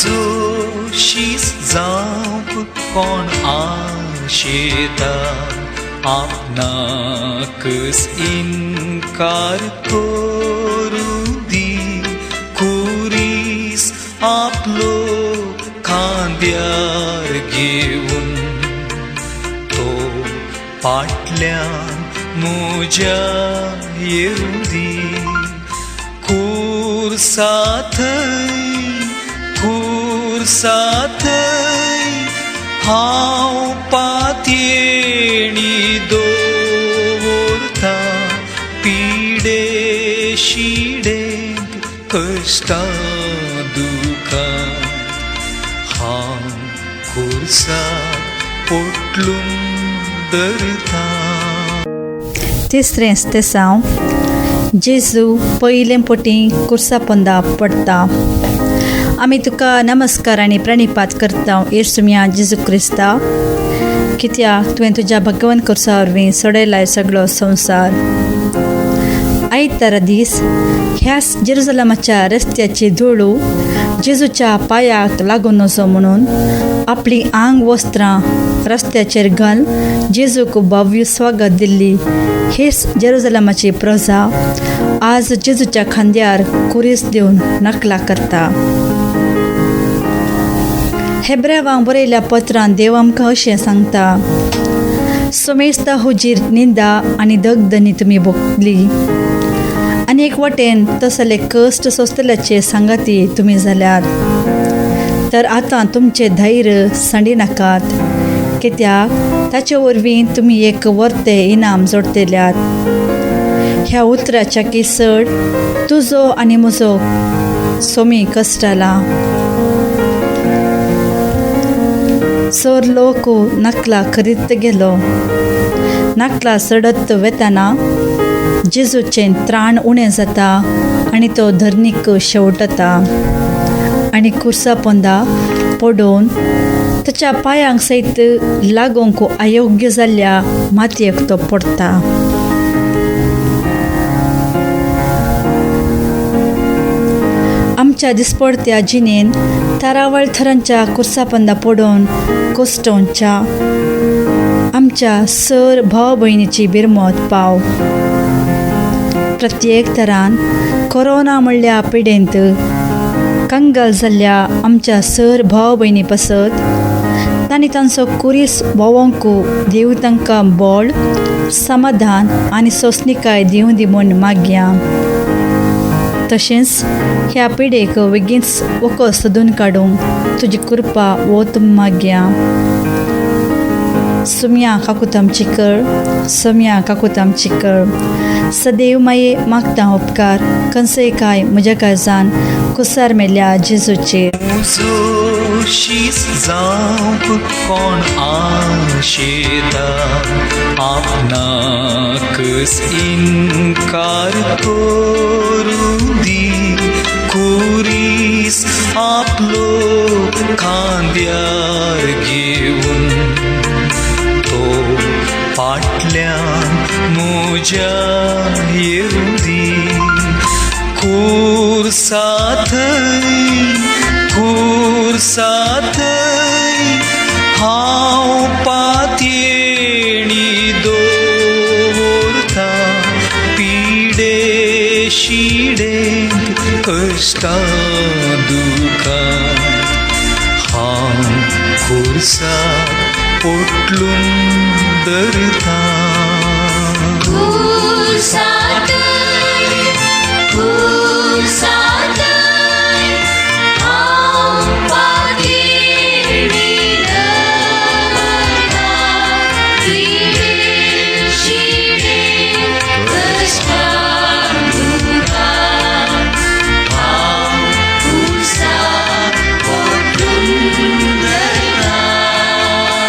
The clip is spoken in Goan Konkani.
मुजो शीस जावंक कोण आशेता, आपणाकच इनकार करूं दी, खुरीस आपलो खांद्यार घेवन तो फाटल्यान म्हज्या येवं दी। खुर्सा थंय खुर्सा थंय हांव पातयेणी दवरता, पिडे शिडेंत कश्टां दुखां हांव खुर्साक पोटलून धरता। तिसरें स्तेसांव जेजू पयले पटी कुर्सा पोंदा पडटा। आमी तुका नमस्कार आनी प्रणिपात करता येसुम्या जेजू क्रिस्ता, कित्याक तुवें तुज्या भगवंत कुर्सा वरवीं सोडयलाय सगळो संवसार। आयतारा दीस ह्याच जेरुजलमाच्या रस्त्याची धुळू जेजूच्या पांयाक लागून नजो म्हणून आपली आंग वस्त्रां रस्त्याचेर घाल जेजूक भव्य स्वागत दिल्ली हेच जेरुजलमाची प्रजा आज जेजूच्या खांद्यार कुरीस दिवन नकला करता। हेब्रेवांक बरयल्या पत्रान देव आमकां अशें सांगता, सोमेस्ता हुजीर निंदा आनी दगदनी तुमी भोगली आनी एक वटेन तसले कश्ट सोंसतल्याचे सांगाती तुमी जाल्यात, तर आतां तुमचें धैर्य सांडिनाकात, कित्याक ताचे वरवीं तुमी एक वर्ते इनाम जोडटल्यात। ह्या उतराच्या की चड तुजो आनी म्हजो सोमी कश्टाला सर लोक नकला करीत गेलो। नकला चडत वेतना जेजूचें त्राण उणें जाता आनी तो धरणीक शेवटता आनी कुर्सा पोंदा पडोवन ताच्या पांयांक सयत लागोवंक अयोग्य जाल्ल्या मातयेक तो पडटा। आमच्या दिसपडत्या जिणेन तारावळ थरांच्या कुर्सा पोंदा पडोवन कोसटोवच्या आमच्या सर भाव भयणीची बिरमत पाव। प्रत्येक तरान कोरोना म्हणल्या पिडेंत कंगाल जाल्ल्या आमच्या सर भाव भयणी पासत तांणी तांचो कुरीस भोवंक देव तांकां बळ समाधान आनी सोंसणीकाय दिवं दी म्हूण मागया। तशेंच ह्या पिडेक बेगीनच वखद सोदून काडूंक तुजी कृपा वत मागया। सुम्या काकुताम चिकळ, सुम्या काकुताम चिकळ, सदैव माये मागता उपकार कंसय काय म्हज्या काळजान कुसार मेल्या जेजूचेर। मुजो शीस जावंक कोण आशेता, आपणाकच इनकार करूं दी, खुरीस आपलो खांद्यार घेवन तो फाटल्यान म्हज्या येवं दी। खुर्सा थंय खुर्सा थंय हांव पातयेणी दवरता, पिडे शिडेंत कश्टां दुखां हांव खुर्साक पोटलून धरता।